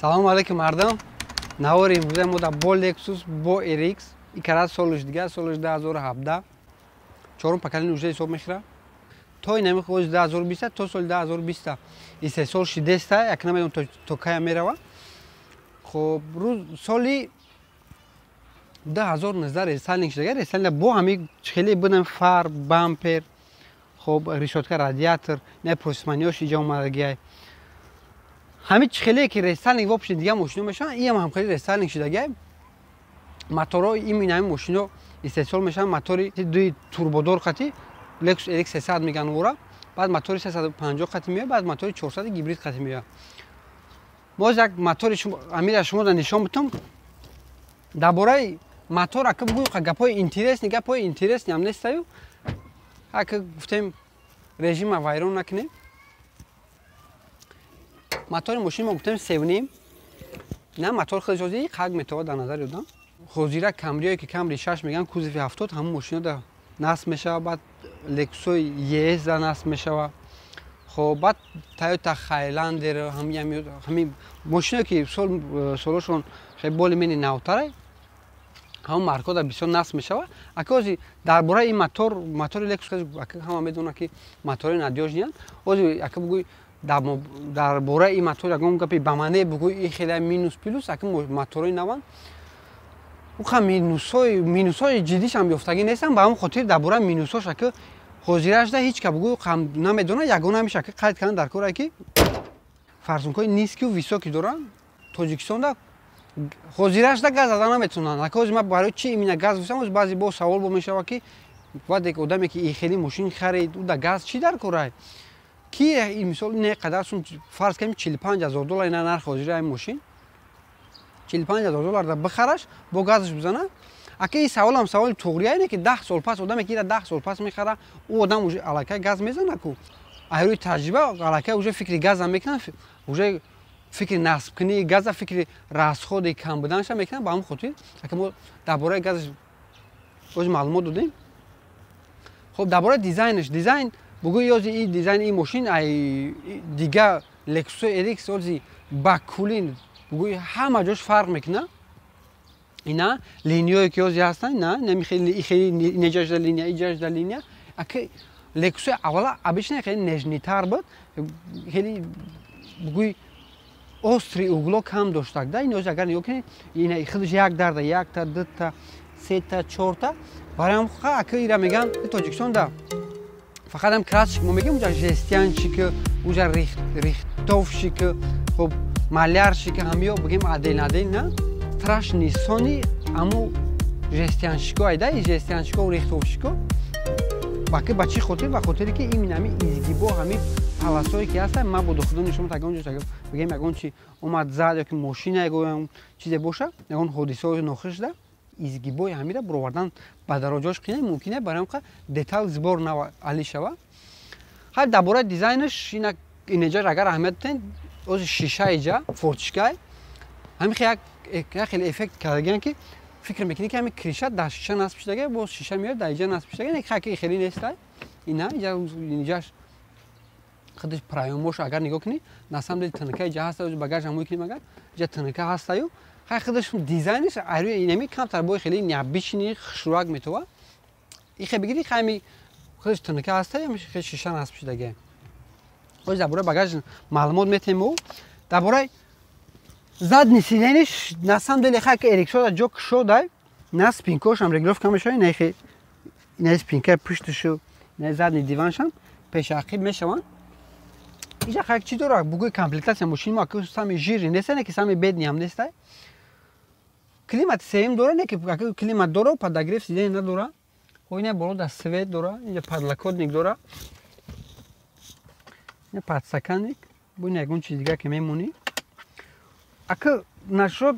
Салому алейкум, мардам. Навори имрӯза мо дар бо Lexus, бо RX, икара солш дигар, солш 2017, чорум поколение уже ҳисоб мехӯра. То инами хоз 2020, то соли 2020 истеҳсол шидеста, як намедонам то кая мерава. Хоб, рӯз соли 2019 рестайлинг шудага. Рестайлинг бо ҳами хеле будам: фар, бампер, хоб, решётка радиатор, не просманиёш иҷа омадагиай. Ҳами хеле ки рестайлинг вообще дига мошино мешаванд, иам ҳам хеле рестайлинг шудагиай. Моторҳо именно ҳами мошино истеҳсол мешаванд: мотори дуи турбодор қати, Lexus RX 300 меган ора, баъд мотори 350 қати меояд, баъд мотори 400 гибрид қати меояд. Боз як мотори амира шумо нишон битам. Дар бораи мотор ака бугӯй, гапҳои интересный, гапҳои интересный ҳам нестаю. Ака, гуфтем, режима вайрон накунем. Мотори мошини мо, гуфтем, севним на мотор хеле ҷози қак метавад дар назари одам. Ҳозира Камриое ки Камри 6 меган, кузови 70, ҳамон мошино да насб мешава, баъд Лексусои ЕС да насб мешава. Хоб, баъд Тойота Хайландер, ҳамин мошиное ки солошон хеле более-менее навтара, ҳамон маркҳо дар бисёр насб мешава. Ака, ози дар бораи ин мотор, мотори Лексус, ака, ҳама медонад, ки мотори надёжный анд. Ози, ака, бугӯй, дар бораи ин мотор ягон гапи ба маъне бугӯй, ин хеле минус, плюс. Ака, моторҳои наванд уқа минусҳои ҷиддишам ёфтагӣ нестам. Ба ҳамон хотир дар бораи минусҳош, ака, ҳозирашда ҳеҷ ка бугӯй намедонад. Ягона ҳамиш, ака, қайд кардан дар коре, ки форсункҳои низкий ю высокий доранд. Тоҷикистонда ҳозирашда газ зада наметавонанд. Ака, ҳозир ман барои чи именно газ гуфтам? Ҳозир баъзе бо савол бо мешавад, ки баъде одаме ки и хели мошин харид, ӯ да газ чӣ дар корай, ки мисол не қадар сум, фарз кардем, 45 000 доллар ина нарх ҳозира ин мошин, 45 000 доллар да бихараш, бо газаш бизана. Ака, ин саволам саволи туғрия ине, ки 10 сол пас одаме ки ира 10 сол пас мехара, ӯ одам уже аллакай газ мезана ку. Рӯи таҷриба аллакай уже фикри газа мекунад, уже фикри насбкунии газа, фикри расход и кам буданаша мекунад. Ба ҳамон хотир, ака, мо дар бораи газаш оз маълумот додем. Хоб, дар бораи дизайнаш, дизайн бугӯи, ёзи и дизайни ин мошин ай дига Lexus RX ози ба кулин бугӯи ҳама ҷош фарқ мекунад. Ина линияое ки ози ҳастанд, ина хеле инеҷашда линия, иҷашда линия. Ака, Lexus аввала обычно хеле нежный тар буд, хеле бугӯи острый угло кам доштак да. Ин ози агар нигоҳ кунед, ина худаш як дарда, якта, дута, сета, чорта. Барои ҳам, ака, ира меган, Тоҷикистонда фақат ҳам красочка мо мегӯем, уҷа жестянщик, уҷа рихтовщик, хоб, малярщик, ҳамиё бигем отдельно, отдельно. Страшный сони аму жестянщик о айда, жестянщик о, рихтовщик о. Баки ба чӣ хотир? Ба хотире ки именно ҳами изгиб о, ҳами полосое ки ҳаста, мабодо, худо нишон, ягон ҷо бигем, ягон чи омад зад ёки мошина, ягон чизе боша, ягон ҳодисаҳои нохиш шуда, изгиб ои ҳамира буровардан ба дароҷош қина мумкин, барои ҳам детал сбор али шава. Хай, дар бораи дизайнаш ина инеҷа агар аҳамият дитен, ози шиша иҷа форточка й ҳами як хеле эффект кардагиан, ки фикр мекунӣ, ки ҳами крыша дар шиша насб шудага, боз шиша меояд, дар иҷа насб шудага. Хаки хеле нестай. Ина иҷаш худаш проём ош агар нигоҳ кунӣ, на самом деле тнка иҷа ҳаста. Багаж ҳамои кунем, агар иҷа тнка ҳастаю. Хай, худаш дизайнаш айрӯи инами камтар бо хеле необычный, хушрӯак метова. Ихе бигири, хайми худаш тнка ҳаста, хеле шиша насб шудага. Оз дар бораи багаж маълумот метем. Ӯ дар бораи задний сиденье ш, на самом деле, хай, RX ода ҷо кушодай, на спинка ошам регулировка мешавад. Инахе ина спинка и пушташу, ина задний диваншам пешақиб мешаванд. Иҷа хай чӣ дора, бугӯи комплектация мошини мо, ака, самый жирный неста, не ки самый бедный ҳам нестай. Климат сеюм дора, не ки климат дора, подогрев сиденье надора. Ина боло да свет дора, инҷа подлокотник дора, ина подстаканник, бо ина ягон чиз дига ки мемонӣ. Ака, нашуд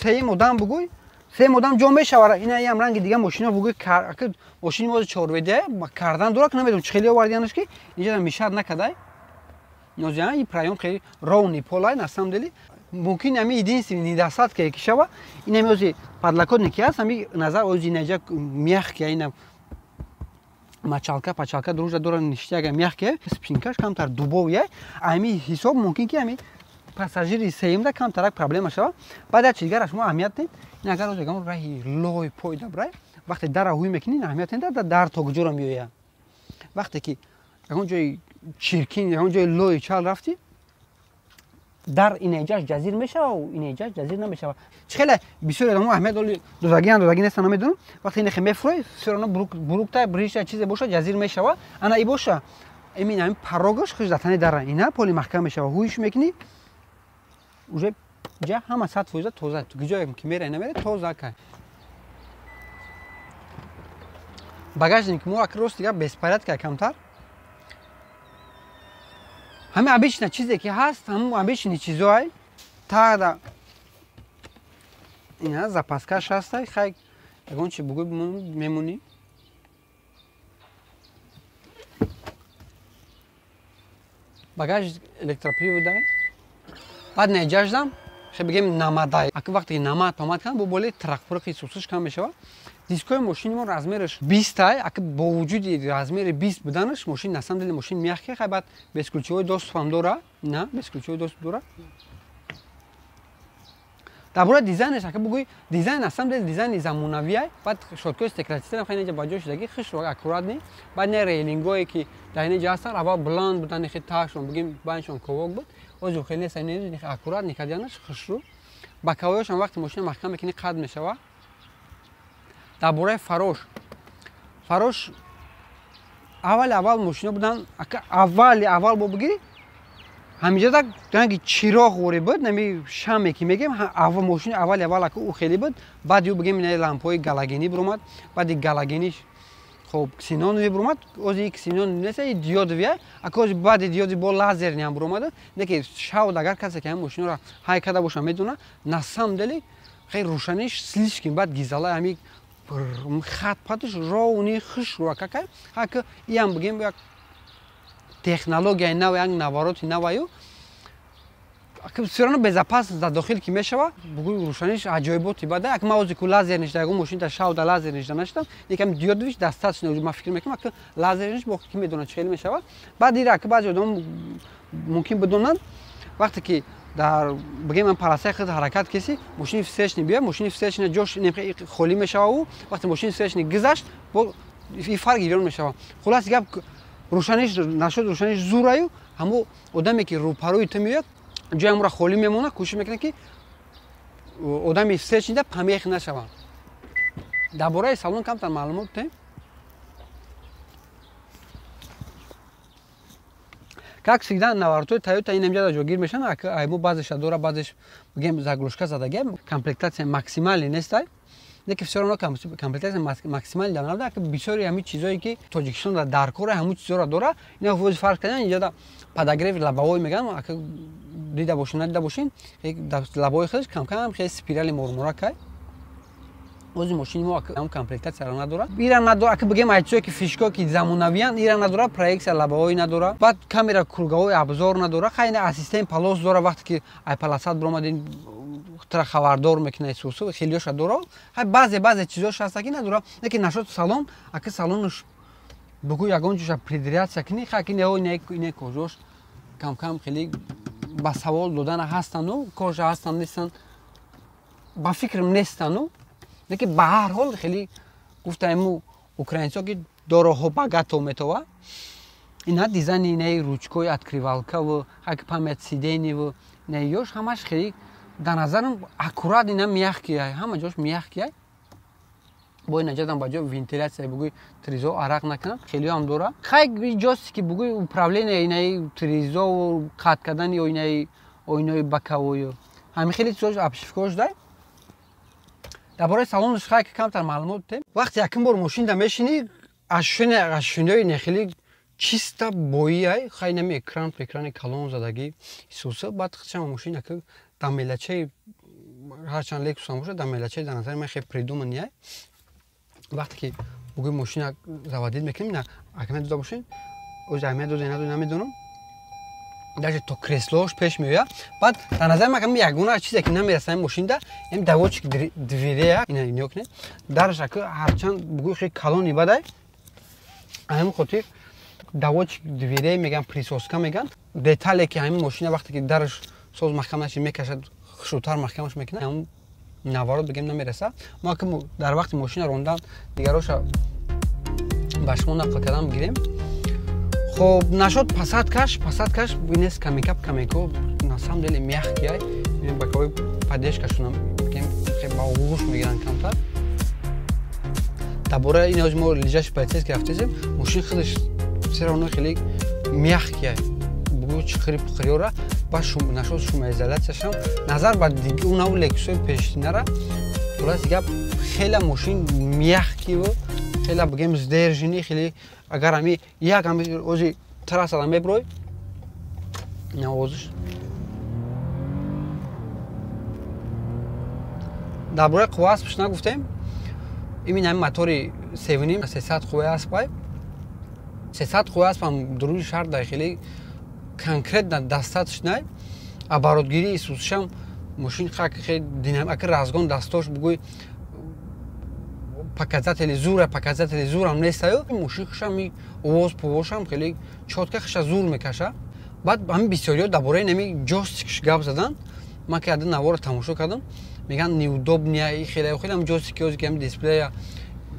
сеюм одам, бугӯй, сеюм одам ҷо мешавад. Ина ям ранги дига мошино, бугӯй, ака, мошини мози чорведа кардан дора, ки намедонам чӣ хеле овардиянаш, ки инҷа мешад накадай. Нозиа и проём хеле ровный полай. На самом деле, мумкин ами единственный недостатке ки шава, ин ами ози подлокотник ҳаст, ами назар ози инаҷа мягкий, ина мочалка пачалка дружа дора, ништяга, мягкий, спинка ш камтар дубовый. Ами ҳисоб мумкин ки ами Пассажири сеюмда камтарак проблема шава. Баъд як чиз дигар шумо аҳамият дед, ин агар оз ягон раҳи лой пой дабрай, вақте дара ҳуй мекунӣ, аҳамият дед, дар то куҷоро меояд. Вақте ки ягон ҷои чиркин, ягон ҷои лои чал рафтӣ, дар инеҷаш ҷазир мешава, инеҷаш ҷазир намешава. Чӣ хеле бисёр одамо аҳамият доли додагиан, додаги нестан, намедонам. Вақте инехе мефурой, всё равно бурукта бриша чизе боша ҷазир мешава. Ана и боша, имин ҳамин парогаш хуш дар тани дара, ина поли маҳкам мешава, ҳуйш мекунӣ, уже ҷа ҳама 100% тоза. Ҷое ки мерай намере, тоза кай. Багажник мо ак рост дига беспорядка камтар. Ҳамин обычно чизе ки ҳаст, ҳамун обычный чизоай. Тада ина запаскаш ҳастай, хай ягон чи бугӯй мемонӣ. Багаж электроприводай. Баъд неҷаждам, хе бигем намадай. Аки вақте ки намад памад кан, бо боле тракпурқи сусуш кам мешава. Дискои мошини мо размераш 20 ай, аки бо вуҷуди размери 20 буданаш, мошин на самом деле мошин мягкий, хай баъд бесключевой доступ ҳам дора, на, бесключевой доступ дора. Дар бораи дизайнаш аки бугӯй, дизайн на самом деле дизайни замонавӣ ай, баъд шоткои стеклочистка хай инҷа ба ҷой шудагӣ, хушро аккуратный, баъд не рейлингое ки дар инҷа ҳастанд, аввал буланд буданд, хе таашон бигем байншон ковок буд, ҳозир хеле нест, не аккуратный кардианаш хушрӯ. Боковоёшам вақте мошина маҳкам мекунӣ қад мешава. Дар бораи фарош. Фарош аввали аввал мошино будан, аввали аввал бо бигирӣ, ҳаминҷа так ранги чироғ ворӣ буд, нами шаме ки мегем, мошини аввали аввал ака ӯ хеле буд, баъд ю бигем ина лампҳои галогенӣ биромад, баъди галогениш хоб ксеноновӣ биромад, ози ксенон нест, и диодовия, ака ози баъди диоди бо лазерни ҳам биромада, не ки шавд агар касе ки ҳамин мошиноро ҳай карда боша медона, на самом деле хеле рӯшаниш слишком баъд гизала ҳами хат патиш ровни хуш рӯакакай, ҳака иам бигем як технологияи нав, як навороти наваю, всё равно безопасность дар дохил ки мешава, бугӯй рӯшаниш аҷоиботи бада. Ак ма ози ку лазерниш дар ягон мошин шав да лазерниш да нашидам, якам диодовиш достаточно, ма фикр мекунам, ак лазерниш бо ки медонад чӣ хел мешава. Баъд ира ак баъзе одам мумкин бидонанд, вақте ки дар бигем ман полосаи худ ҳаракат кеси, мошини встречный биёяд, мошини встречный ҷош холӣ мешава, ӯ вақте мошини встречный гузашт, бо и фарқ гирён мешава. Хулоси гап, рӯшаниш нашуд, рӯшаниш зураю, ҳамо одаме ки рӯпарӯи ту меояд, ҷои ҳамонро холӣ мемонад, кӯшиш мекунад ки одами встречныйда помех нашавад. Дар бораи салон камтар маълумот додем. Как всегда, наворотҳои Toyota ин ҳамҷа ҷойгир мешаванд, аймо баъзеша дора, баъзеш бигем заглушка задагия, комплектатсия максималӣ нестай, не ки всё равно комплектатсия максималӣ дар набуда, ки бисёри ҳамин чизое ки Тоҷикистон дар кора ҳамун чизоро дора. Ина вози фарқ кардан, инҷа подогрев лобовой мегӯям, ака дида бошин, надида бошин, дар лобовой худаш камкам хеле спирали мурмуракай. Ози мошини мо ҳам комплектатсияро надора, ира надора, ака бигем айчое ки фишко ки замонавиян, ира надора, проексия лобовой надора, баъд камера круговой обзор надора, хай ина ассистент полос дора, вақте ки ай полосат биромадин тра хабардор мекунад сусу, хелиёша дора, хай баъзе чизош ҳаста ки надора. Лекин нашуд салон, ака салонаш бугӯ ягон ҷоша придряться кунӣ, хай ки не ине кожош камкам хеле ба савол додана ҳастану, кожа ҳастан нестан, ба фикрам нестану, лекин ба ҳар ҳол хеле гуфтаему украинсо ки дороҳо богато метова. Ина дизайни инаи ручкои открывалкаву ҳак память сиденьеву инаи ёш ҳамаш хеле дар назарам аккурат, ина мягкий, ҳама ҷош мягкий. Бо ина ҷадам ба ҷо вентиляция бугӯй тризо арақ накунам, хеле ҳам дора. Хай ҷости ки бугӯй управление инаи тризову қатъ кардани оинаи оинаи боковою ҳамин хеле чизош обшивкош дай. Дар бораи салонаш хай ки камтар маълумот додем. Вақте якум бор мошинда мешинӣ, ашшинои нехеле чиста боиай, хай нами экран, экрани калон задагӣ исуса, баъд хчама мошин ака дамелачаи ҳарчанд Lexus ҳам бошад, дамелачаи дар назари ман хеле придуманный. Вақте ки бугӯи мошина заводить мекунем, ина аҳамият дода бошем, оз аҳамият дода надода намедонам, даже то креслош пеш меояд. Баъд дар назари ман ҳамин ягона чизе ки намерасад мошинда, ин доводчик дверея, ина нигоҳ кунед, дараш ака ҳарчанд бугӯи хеле калони бадай, ҳамин хотир доводчик дверей меган, присоска меган, детале ки ҳамин мошина вақте ки дараш Соз маҳкам наши мекашад, хушрӯтар маҳкамаш мекунад, ҳамун наворот бигем намереса. Мо ки дар вақти мошина рондан дигароша ба шумо нақл кардан бигирем. Хоб, нашод посадкаш бинес камикап камеко, на самом деле мягкий, боковой поддержкашунам бигем ба оғӯш мегиранд камтар. Дар бораи ин ҳози мо лежачий полицейский рафтесем, мошин худаш все равно хеле мягкий, бугӯ чиқири пуқириёра ба нашод шумоизоляцияшам назар ба унав лексусои пешинара, хулоси гап, хеле мошин мягкийву хеле бигем сдержанный. Хеле агар ами як ами ози трассада меброй, навозиш. Дар бораи қувва аспш нагуфтем. Имин ҳами мотори 3,5, 300 қувваи аспай. 300 қувваи аспам дуруни шаҳр дар хеле конкретно достаточно. Оборотгирии исусшам мошин хеле динамик, аки разгон дастош бугӯй показатели зура, показатели зурам нестаю. Мошин хушам овоз повошам хеле чётко хуша зур мекаша. Баъд ҳамин бисёриҳо дар бораи нами ҷойстикш гап задан. Ман ки ади наворо тамошо кардам, мегӯянд неудобния и хеле хеле ҳам ҷойстики ози ки ҳами дисплея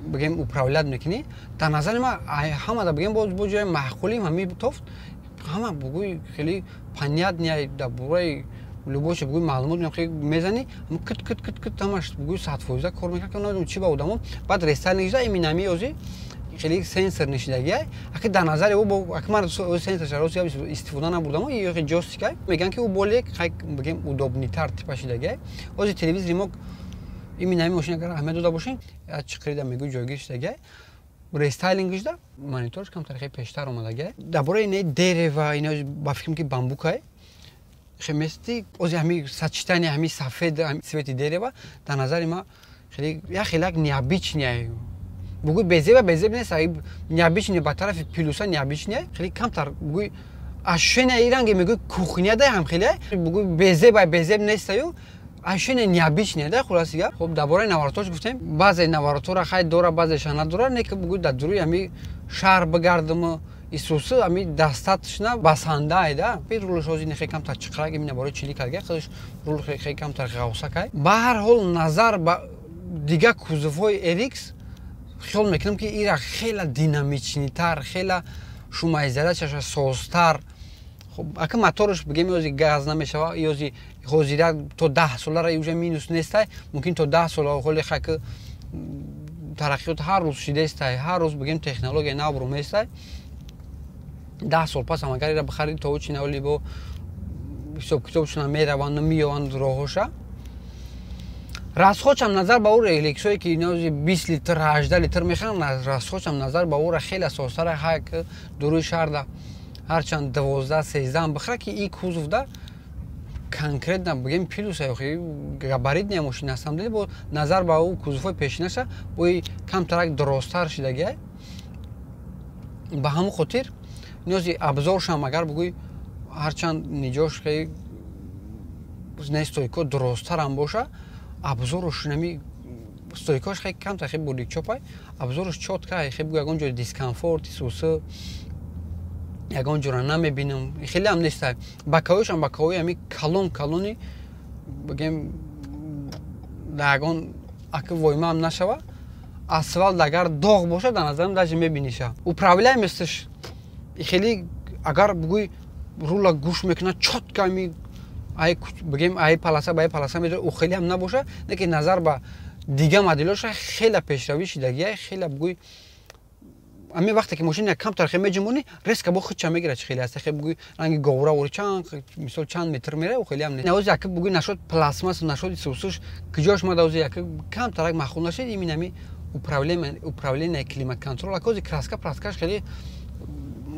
бигем управлять мекунӣ. Дар назари ман ҳамада бигем боз бо ҷои маъқулим ҳами тофт ҳама бугӯй хеле понятния, дар бораи любой чиз бугӯй маълумот мезанӣ, кит кит кит кит ҳамаш бугӯй 100% кор мекунад, ки намедонам чӣ ба одамо. Баъд рестайлинг шуда, имин ҳами ози хеле сенсор нишидагиай, аки дар назари ӯ аки ман сенсор рост истифода набурдам, ё ҷойстикай мегӯянд ки ӯ более бигем удобнитар типа шидагиай. Ози телевизори мо имин ҳами мошин агар аҳамият дода бошем, чиқирида мегӯй ҷойгир шидагиай, рестайлинг шуда, мониторш камтар хеле пештар омадагиай. Дар бораи инаи дерева, инаи ба фикрам ки бамбукай хемести, ози ҳами сочетание ҳами сафед, ҳами цвети дерева дар назари ман хеле як хеле необычный, бугӯй безеба безеб нест, необычный ба тарафи плюса необычный, хеле камтар бугӯй ощущение и ранге мегӯй кухня да ҳам хеле бугӯй безеба безеб нестаю, ощущение необычное да. Хулоси гап, хоб, дар бораи наворотош гуфтем, баъзе наворотора хай дора, баъзеша надора, не ки бугӯй дар дуруи ҳами шаҳр бигардаму исусы ами достаточно басанда да. Рулш ози нехе камтар чиқрак, имина бораи чили карга худаш рул хеле камтар ғавсакай. Ба ҳар ҳол назар ба дигар кузовҳои RX хиёл мекунам ки ира хеле динамичнитар, хеле шумоизоляцияша созтар. Хоб, ака моторш бигем ёзи газ намешава, ёзи ҳозира то 10 солара уже минус нестай, мумкин то 10 сола ҳоли хаки тараққиёт ҳар рӯз шидестай, ҳар рӯз бигем технология нав руместай. 10 сол пас агар ира бихарӣ, то чи навли бо ҳисобкитобшона мераванд, меёванд роҳоша. Расходшам назар ба ӯ элексое ки нози 20 литр, 18 литр мехаранд, расходшам назар ба ӯра хеле созтара. Ҳак дуруи шаҳрда ҳарчанд 12 13 бихара ки и кузовда конкретно бигем плюс охи габаритная мошина на самом деле бо назар ба ӯ кузовҳои пешинаша бои камтарак дорозтар шидагиай. Ба ҳамон хотир ниёзи обзоршам агар бугӯй ҳарчанд ниҷош хеле не стойко дорозтарам боша, обзоруш нами стойкош хеле камтар хеле бурдикчопай, обзоруш чётко, хеле бугӯй ягон ҷои дискомфорт сусы ягон ҷора намебинам, хеле ҳам нестай. Бакаҳояшам бакаҳои ҳами калон калони бигем дар ягон аки войма ҳам нашава, асфалт агар доғ боша, дар назарам даже мебиниша. Управляемостьш хеле агар бугӯй рула гӯш мекунад чётко, ами ай бигем ай полоса ба ай полоса медора, ӯ хеле ҳам набоша, лекин назар ба дигар моделоша хеле пешравӣ шидагиай. Хеле бугӯй ами вақте ки мошина камтар хе меҷунбонӣ, резко бо худча мегирад, чи хеле аст, хе бугӯй ранги говра вори чанд мисол чанд метр мера, ӯ хеле ҳам не. Ози аки бугӯй нашод пластмасс, нашоди сусуш куҷош мада, ози аки камтарак маъқул нашид имин ами управление климат контрол. Аки ози краска праскаш хеле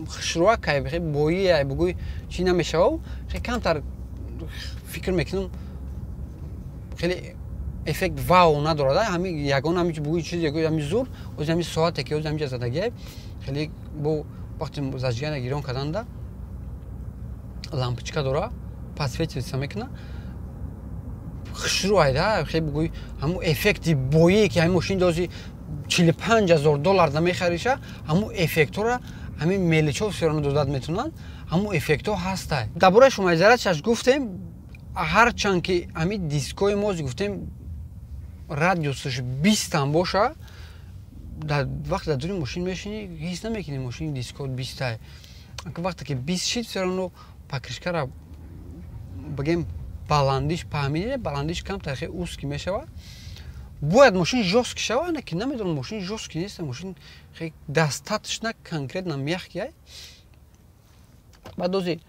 хушрӯак ай, хеле бои ай, бугӯй чӣ намешавав, хеле камтар фикр мекунам хеле эффект вау надорад. Ҳами ягон ҳами бугӯй чиз ҳами зур ози ҳами соате ки ози ҳамиҷа задагиай, хеле бо вақти зажигания гирон карданда лампочка дора, подсветиться мекуна, хушрӯ айда. Хеле бугӯй ҳамун эффекти боие ки ҳами мошин дози 45 000 доллар намехариша, ҳамун эффектҳоро ҳамин мелочёв всё равно додад метавонанд, ҳамун эффектҳо ҳастай. Дар бораи шумоизоляцияш гуфтем. Ҳарчанд ки ҳамин дискҳои мо гуфтем, радиусаш 20-ам боша, дар вақте дар дури мошин мешинӣ, ҳис намекунӣ мошини дискҳо 20-ай. Вақте ки 20 шид, всё равно покрышкара, бигем, баландиш паҳмидӣ, баландиш камтар хеле узкий мешавад. Бояд мошин жёсткий шава, не ки намедонам, мошин жёсткий нест, мошин хеле достаточно конкретно мягкий ай. Баъд ози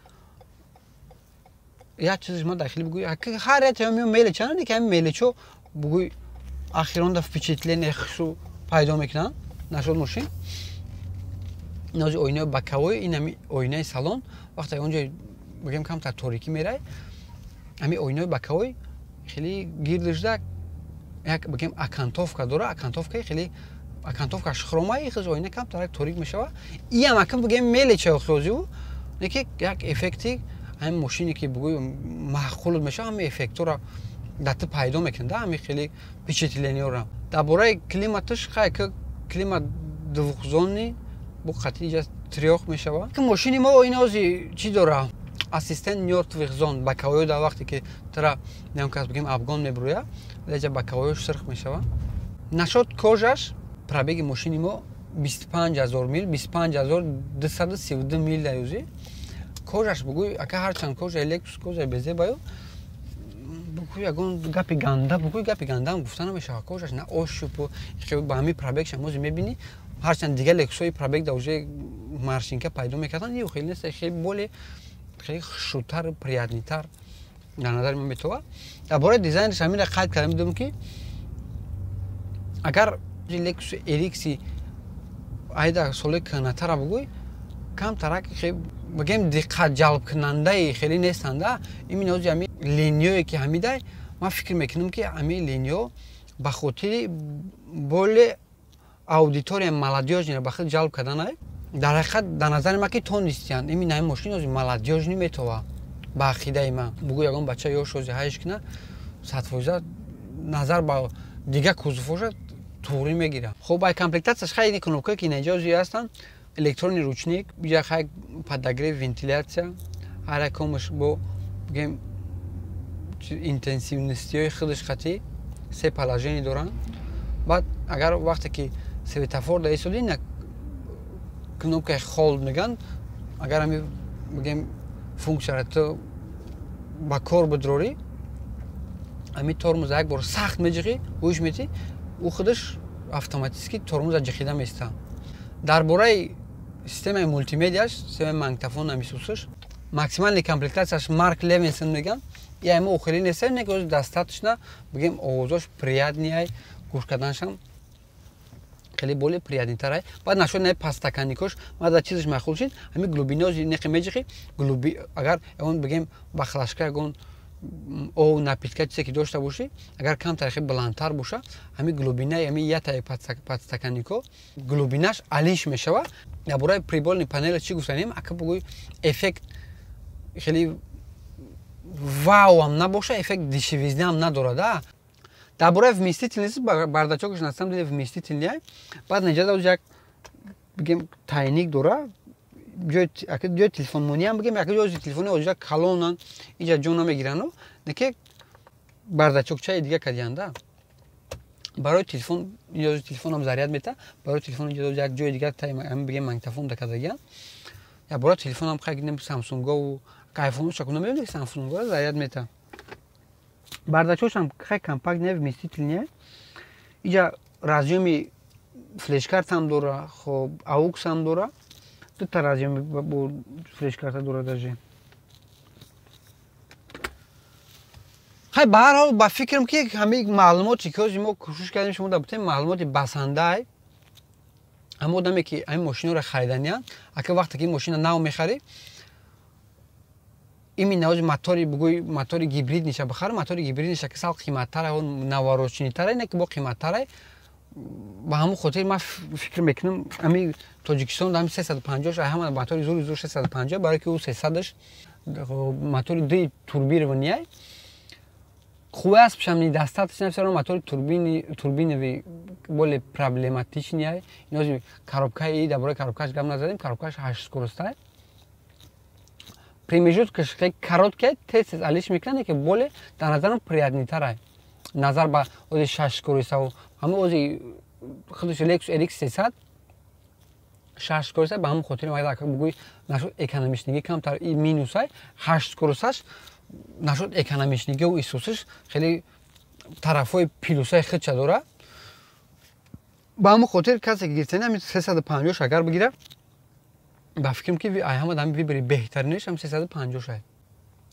як чизиш ма дахили бугӯй, ҳар як мелоча, не ки ҳамин мелочо бугӯй, ахиронда впечатление хушу пайдо мекунанд. Нашуд мошин нози оинаи боковой, ин ҳами оинаи салон, вақте онҷо, бигем, камтар торикӣ мерай, ҳами оинаи боковой хеле гирдишда як, бигем, окантовка дора, окантовкаи хеле, окантовкаш хромаи хез, оина камтар торик мешава. Иам акам, бигем, мелоча хозиву, не ки як эффекти ҳамин мошине ки бугӯй маъқул мешава, ҳамин эффектора дар ту пайдо мекунад, ҳамин хеле впечатлениёра. Дар бораи климаташ, хай, климат двухзонный, бо қатъи иҷа трёх мешава. Мошини мо ин ози чӣ дора? Ассистент мёртвых зон, боковоё дар вақте ки тара ям кас, бигем, обгон мебурӯя, леҷа боковоёш сирх мешава. Нашод кожаш, пробеги мошини мо 25 000 мил, 25 232 мил даюзи. Кожаш, бугӯй, ака, ҳарчанд кожаи Лексус кожаи безебаю, бугӯй, ягон гапи ганда, бугӯй, гапи гандаам гуфта намешавад. Кожаш на ощупь ба ҳамин пробегша мози мебинӣ. Ҳарчанд дигар Лексусҳои пробег да уже морщинка пайдо мекарданд, ё хеле нест, хеле боле хеле хушрӯтар, приятныйтар дар назари ман метова. Дар бораи дизайнаш ҳаминро қайд карда медонам, ки агар Лексус RX айда соли кӯҳнатара бугӯй, камтарак, бигем, диққат ҷалбкунандаи хеле нестанда. Именно ози ҳами линияое ки ҳамидай, ман фикр мекунам, ки ҳами линиё ба хотири боле аудитория молодёжныйро ба худ ҷалб карданай. Дар ҳақиқат, дар назари ман, ки тонистиянд, именно ҳами мошин ози молодёжный метова. Ба ақидаи ман, бугӯ, ягон бача ёш ози ҳайш кина, 100% назар ба дигар кузовоша туғрӣ мегирад. Хуб, ай комплектатсияш, хай, кнопкае ки инҷа ози ҳастанд, электронный ручник, бия, хай, подогрев, вентиляция, ҳар якомаш бо, бигем, интенсивностиҳои худаш қатӣ се положение доранд. Баъд агар вақте ки светофор да истодӣ, на кнопкаи hold мегӯянд, агар ҳами, бигем, функсияро ту ба кор бидрорӣ, ҳами тормоза як бор сахт меҷиқӣ, гӯш метӣ, ӯ худаш автоматически тормоза ҷиқида меиста. Дар бораи системаи мултимедиаш, системаи магнитофон намисусаш, максимальный комплектатсияш Марк Левинсон мегӯянд, ямо охири неста, не ки достаточно, бигем, овозош приятныйай, гӯш карданашам хеле боле приятныйтарай. Баъд нашуд на подстаканникош, ман дар чизаш маъқул шид, ҳами глубинози неқи меҷиқи, глуби, агар ягон, бигем, баклажка, ягон ов, напитка, чизе ки дошта бошӣ, агар камтар хеле баландтар боша, ҳами глубинаи ҳами ятаи подстаканнико глубинаш алиш мешава. Дар бораи приборный панела чӣ гуфтанем? Ака, бугӯй, эффект хеле вауам набоша, эффект дешевизнаам надорад. Дар бораи вместительности бардачокаш, на самом деле вместительный. Баъд наҷа як, бигем, тайник дора, ҷои телефонмониам, бигем, яка ҷои телефони оҷа калонан, иҷа ҷо намегирану, неке бардачокчаи дига кадиянда барои телефон, иҷози телефонам заряд мета, барои телефон як ҷои дигар, бигем, магнитофон дакардагиян. Я барои телефонам, хай, гидем, Самсунгову айфону шакуна мебинед, Самсунго заряд мета. Бардачошам хай компактный, вместительный. Иҷа разъёми флешкартам дора, хоб, ауксам дора, дута разъёми бо флешкарта дора даже. Хай, ба ҳар ҳол, ба фикрам, ки ҳамаи маълумоте ки ҳозир мо кӯшиш кардем шумо дар бутем, маълумоти басандаай. Ҳама одаме ки ҳамин мошиноро хариданиянд, ака, вақте ки ин мошина нав мехарӣ, именно ҳозир мотори, бугӯй, мотори гибридниша бихар, мотори гибридниша ки сал қиматтара, наворочныйтара, не ки бо қиматтара. Ба ҳамон хотир ман фикр мекунам, ҳами Тоҷикистон ҳами 350 ҳама мотори зури зур 350, барои ки ӯ 300-аш мотори ди турбированный хуб аст, пишам недостаточно, всё равно мотори турбиновый более проблематичный. Инози коробкаи, дар бораи коробкаш гап назадем, коробкаш ҳашт скоростай. Промежуткаш хеле короткий, тез тез алиш мекунад, ки боле дар назарам приятныйтарай назар ба ози шаш скоростьаву ҳама. Ози худаш Lexus RX 300 шаш скоростьа, ба ҳамон хотири бугӯй, нашуд экономичныйги камтар минусай. Ҳашт скоросташ нашуд экономичныйгиву исусиш хеле тарафҳои плюсаи худша дора. Ба ҳамон хотир касе ки гирифтани ҳамин 350 агар бигира, ба фикрам, ки ҳама ҳами выбори беҳтаринаш ҳам 350 шай.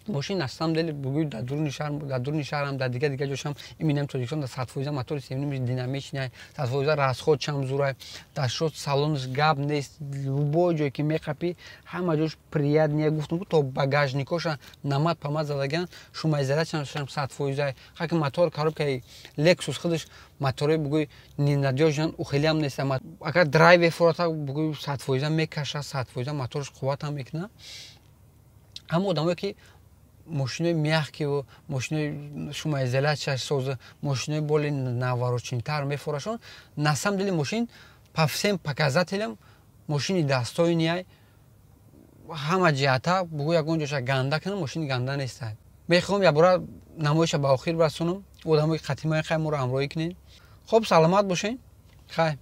Мошин на самом деле, бугӯй, дар дуруни шаҳр, дар дуруни шаҳрам, дар дигар дигар ҷошам, иминам Тоҷикистон дар 100% мотори севними динамичный, 100% расход чам зурай. Дар шод салонаш гап нест, любой ҷое ки меқапӣ, ҳама ҷош приятный. Гуфтам, то багажникоша намад памад задаган, шумоизоляцияшам 100%. Хаки мотор, коробкаи Lexus худаш моторе, бугӯй, ненадёжный ухелиам нест. Агар драйве фурата, бугӯй, 100% мекаша, 100% мотораш қувватам мекуна. Ҳама одамое ки мошинои мягкийву мошинои шумоизоляцияш соза, мошинои боле навороченныйтар мефорашон, на самом деле мошин по всем показателям мошини достойныйай ҳама ҷиҳата. Бугӯ, ягон ҷоша ганда кунам, мошини ганда нестай. Мехоҳам якбора намоиша ба охир расонам. Одамои қатимаи, хай, моро ҳамроҳӣ кунед. Хоб, саломат бошед, хай.